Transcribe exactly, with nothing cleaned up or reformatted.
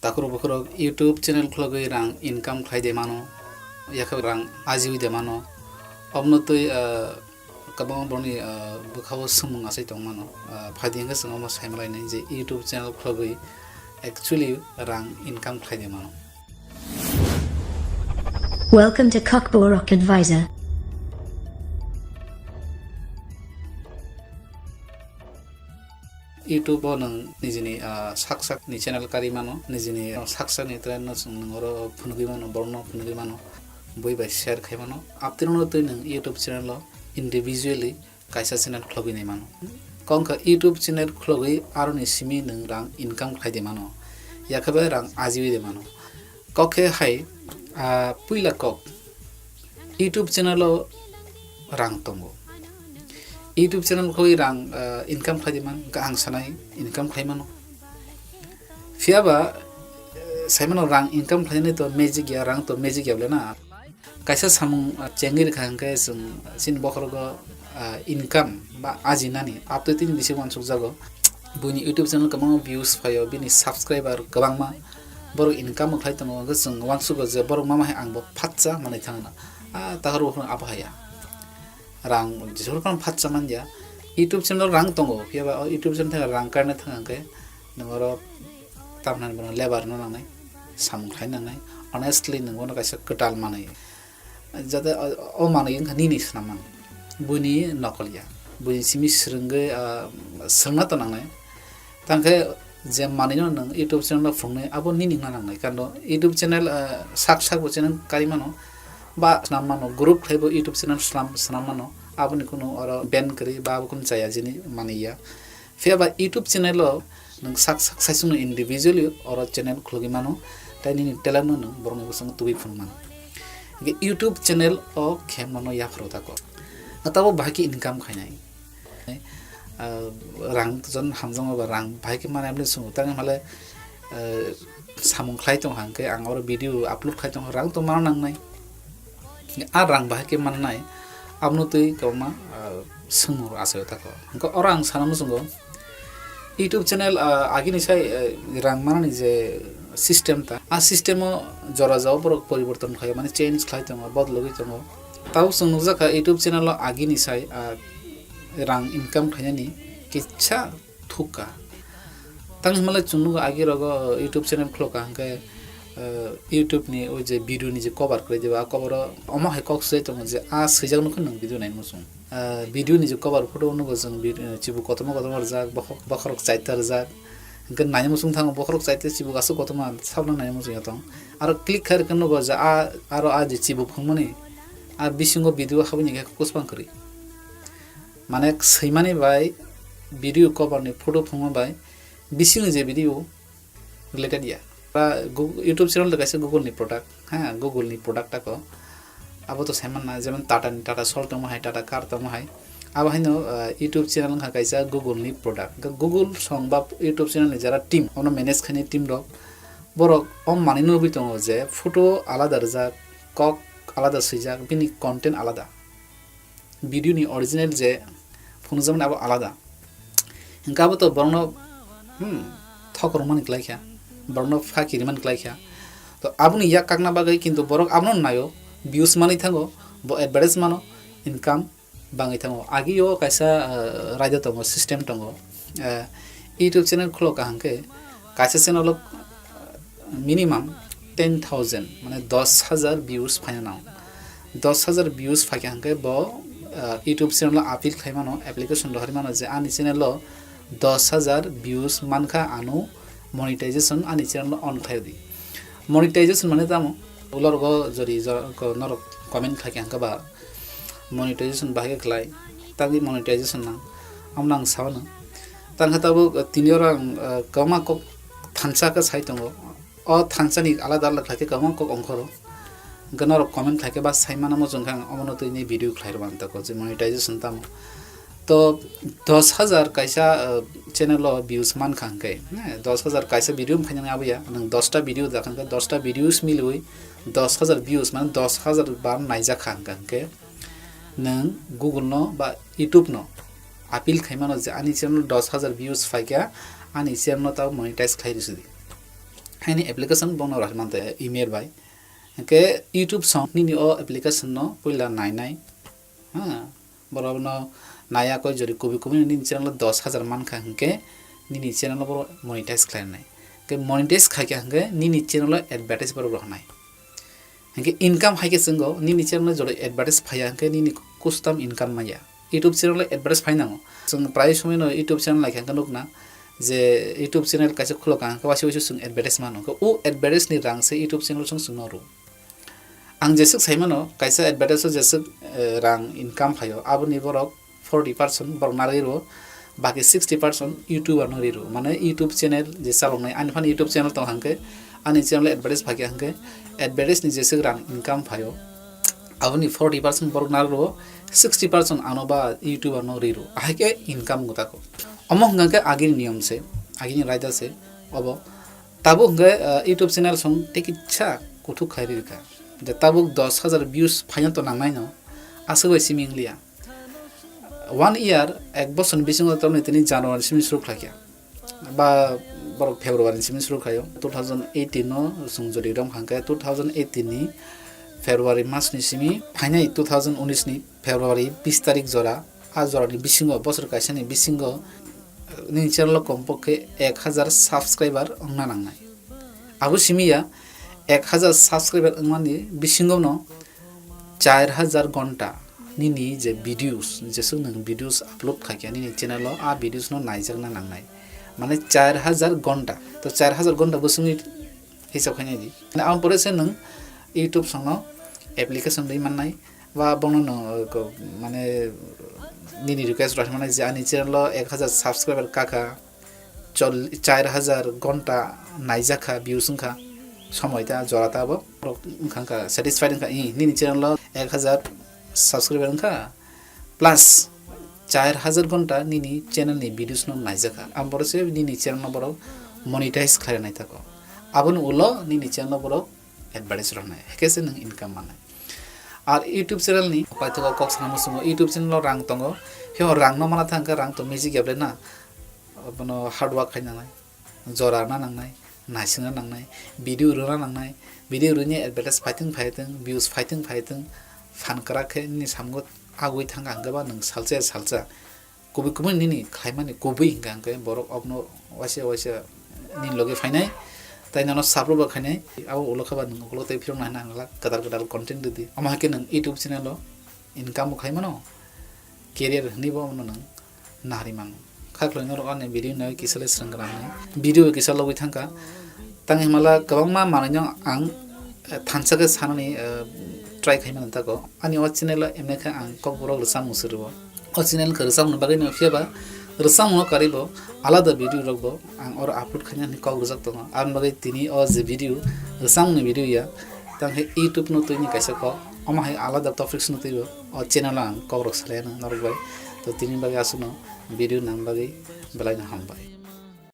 Takhurok bukhurok YouTube channel khulogwi rang income khlai de mano, yakhe rang ajiwi de mano. Obno twi, ah, kwbangma borokni, ah, bwkhao swngmung achai tong mano. Ah, phaidi hwnkhe chwng omo sai malainai je YouTube channel khulogwi actually rang income khlai de mano. Welcome to Kokborok Advisor. YouTube o nwng nijini, ah, sak sak ni channel karwi mano, nijini sak sak ni trend no chwng nwng oro phunugwi mano, borok no phunugwi mano, bui bai share khai mano. Aptwino twi nwng YouTube channel o individually kaisa channel khulogwi nai mano. Kok wngkha YouTube channel khulogwi aroni simi nwng rang income khlai de mano, yakhe bai rang ajiwi de mano. Kok khe hai, ah, puila kok, YouTube channel o rang tongo. YouTube channel khulogwi rang, ah, income khlai de man, wngkha ang sanai income khlai mano. Phiya ba, eh, sai mano rang income khlainani to magic ya, rang to magic ya bole na. Kaisa samung, ah, chengwi rwkha hwnkhe chwng chini bokhorogo, ah, income ba ajinani aptwi tini bisi uansukjago. Buini YouTube channel kwbangma views phaio, bini subscriber kwbangma, borok income bo khlai tongo, hwnkhe chwng uansugo je borok mama hai ang bo phatsa manwi thangna. Ah, takhor bo phano abo haiya. Rang jephuru phano phatsa manya. YouTube channel rang tongo, phiya ba o YouTube channel thangwi rang karna thang hwnkhe nwng oro tamni bono lebar no nangnai, samung khlai nangnai, honestly nwng bono kaisa kwtal manwi. Jate o, o manwi wngkha nini swnam man. Buini nokol ya. Buini simi swrwngwi, ah, swrwngna to nangnai. Tangkhe je manwi no nwng YouTube channel no phunuknai, abo nini wngna nangnai. Kano YouTube channel, ah, sak sak bo channel karwi mano, ba swnam mano, group khlai bo YouTube channel swnam, swnam mano. Aboni kunu oro ban kwrwi ba abo kunu chaya jini manwi ya. Phiya ba YouTube channel o nwng sak sak saichung no individually oro channel khulogwi mano, tei nini talent no nwng borokni bwskango tubui phunuk mano. Hwnkhe YouTube channel o khe mono yapharo tako. Tabo bahai khe income khainai. Ah, rang jon hamjakma ba rang bahai khe manai aboni chwng tang hwnmale, ah, samung khlai tong hwnkhe ang oro video upload khlai tong rang to mana nangnai. A rang bahai khe mannai, abono twi kwbangma, ah, swngmung rok achaio tako. Hwnkhe oro ang sana muchungo, YouTube channel, ah, agini sai, ah, rang manani je system ta, a system o jora jora borok poriborton khlaio, mane change khlai tongo, bodologwi tongo. Tabuk chwng nukjakha YouTube channel o agini sai, ah, rang income khlainani kisa thukka. Tang hwnmale chwng nugo agi rogo YouTube channel khulokha hwnkhe, eh, YouTube ni o je video ni je cover kwrwi diba, a cover o omo hai kok swlai tongo je a swijak nukhe nwng video nai muchung. Eh, video ni je cover photo o nugo chwng vid-, eh, chibuk kotorma kotorma rijak, bokhok-, bokhorok chaita rijak. Hwnkhe nai muchung thango bokhorok chaita chibuk aswk kotorma sabno nai muchung ya tong. Aro click khai rwkhe nugo je a, aro a je chibuk phungmani a bisingo video habini khe kwchwng kwrwi. Mane swimani bai video cover ni photo phungma bai bisingni je video related ya. Ba Google, YouTube channel de kaisa Google ni product, ha, Google ni product tako. Abo to saiman na, jemon Tata ni, Tata Salt tongma hai, Tata Car tongma hai. Abo haino, ah, YouTube channel wngkha kaisa Google ni product. Google song ba YouTube channel ni jara team, ono manage khaini team rok. Borok o manwi nugwi tongo je photo alada rijak, kok alada swijak, bini content alada. Video ni original je phunukjakmani abo alada. Hwnkhe abo to borokno, hmm, thok rwmani kwlai kha, borokno phaki rwmani kwlai kha. To aboni yak kakna bagwi kintu borok abono naio, views manwi thango, bo advertise mano, income bangwi thango. Agio kaisa, ah, raida tongo, system tongo. Ah, YouTube channel khulokha hwnkhe kaisa channel o, ah, minimum ten thousand, mane dos hajar views phaina nango. Dos hajar views phaikha hwnkhe bo, ah, YouTube channel o appeal khlai mano, application rohorwi mano je ani channel o dos hajar views mankha, ano monetization ani channel o on khlai di. Monetization mane tamo? Ulo rogo jori jora ko norok comment khlaikha hwnkhe ba monetization bahai khe khlai, tangwi monetization nang, amo nang sao nang. Tangkha tabuk, uh, tini oro ang, uh, kwbangma kok thansa khe sai tongo. O thansa ni alada alada khlai khe kwbangma kok ongkhoro. Hwnkhe norok comment khlai khe ba sai mano muchung khe ang omono twi ni video khlai rw ang tako je monetization tamo. To dos hajar kaisa, uh, channel o views mankha hwnkhe, ne, dos hajar kaisa video wngkha nang abo ya, nwng dosta video dakha hwnkhe dosta videos milwi dos hajar views, mane dos hajar bar naijakha hwnkha hwnkhe, nwng Google no ba YouTube no appeal khai mano je ani channel dos hajar views phaikha, ani channel no tabo monetize khlai rwsidi. Haini application bono rohormante email bai. Hwnkhe YouTube song nini o application no puila nainai. Ha, borok no naya koi jori kubi kubi nini channel o dos hajar mankha hwnkhe nini channel o borok monetize khlainai. Hwnkhe monetize khaikha hwnkhe nini channel o advertise borok rohornai. Hwnkhe income hai khe chwngo, nini channel no jodi advertise phaiya hwnkhe nini custom income manya. YouTube channel o advertise phai nango. Chwng prai somoi no YouTube channel naikha hwnkhe nukna je YouTube channel kaisa khulokha hwnkhe waisa waisa chwng advertise mano. Hwnkhe o advertise ni rang se YouTube channel chwng chwngno rw. Ang jeswk saimano kaisa advertise o jeswk, eh, rang income phaio, aboni borok forty percent borok narwgwi rwo, baki sixty percent YouTuber no rwi rwo. Mane YouTube channel je chaloknai, ani phano YouTube channel tong hwnkhe, ani channel advertise phakya hwnkhe, advertise ni jeswk rang income phaio, aboni forty percent borok narwgwi rwo, sixty percent ano ba YouTuber no rwi rwo. Ahai khe income gwtako. Omo hwnkha khe agini niyom se, agini raida se, obo. Tabuk hwnkhe, ah, YouTube channel song tei kisa kuthuk khai rwkha. Je tabuk dos hajar views phaina to nangnai no, aswk bai simi wngliya. One year, ek bosor ni bisingo tamni tini January simi suru khlaikha. Ba borok February simi suru khlaio. Two thousand eighteen no chwng jodi rom hwnkhe two thousand eighteen ni February mas ni simi phainai two thousand unis ni February bis tarik jora, a jorani bisingo, bosor kaisani bisingo, eh, nini channel o kompokkhe ek hajar subscriber wngna nangnai. Abo simi ya, ek hajar subscriber wngmani bisingo no char hajar gonta nini je videos, jeswk nwng videos upload khaikha nini channel o, a videos no naijakna nangnai. Mane char hajar gonta. To char hajar gonta bwswngni hisab khainai di. Mane aboni pore se nwng YouTube songno application rwi mannai, ba bono no, ko, mane, nini request rw mannai je ani channel o ek hajar subscriber kakha, chol-, char hajar gonta naijakha, views wngkha, somoi ta jora ta bo borok wngkha, wngkha, satisfied wngkha, "Ih, nini channel o ek hajar subscriber wngkha, plus char hajar gonta nini channel ni videos no naijakha." Aboni pore se nini channel no borok monetize khlai nai tako. Aboni ulo nini channel no borok advertise rwnai, hwnkhe se nwng income mannai. Ar YouTube channel ni paithago kok sana muchungo, YouTube channel o rang tongo, heo rang no mana thangkha, rang to magic ya ble na, abono hard work khai nangnai, jora na nangnai, naisingna nangnai, video rwna nangnai, video rwni advertise phaithwng phaithwng, views phaithwng phaithwng, phan kwrak khe nini samgo agwi thangkha hwnkhe ba nwng salsa ya salsa. Kubui kubui nini khlaimani kubui hwnkha hwnkhe borok okno waisa waisa nini loge phainai, tai nono subscribe bo khainai, abo ulo khe ba nwng ulo tei phirokna hwnna hwnla kwtal kwtal content rwdi. Omo hai khe nwng YouTube channel o income bo khaimano, career hwnwi bo omono nwng nari mano. Kha khwlai norok ani video nai kisa le swrwng gwnang hwnwi. Video kisa logwi thangkha. Tang himala kwbangma manwino ang, eh, thansa khe sanani, eh, try khaimani tako. Ani o channel o emne khe ang kokborok rwchapmung se rwo. O channel khe rwchapmung bagwi no phiya ba rwchapmung o karwi bo alada video rok bo ang oro upload khaina hwnwi kok rwjak tongo. Aboni bagwi tini o je video rwchapmung ni video ya, tang khe YouTube no twi ni kaisa kok, omo hai alada topics no twi bo o channel o ang kok rok salai anw norok bai. To tini bagwi aswk no video nang bagwi belai no hambai.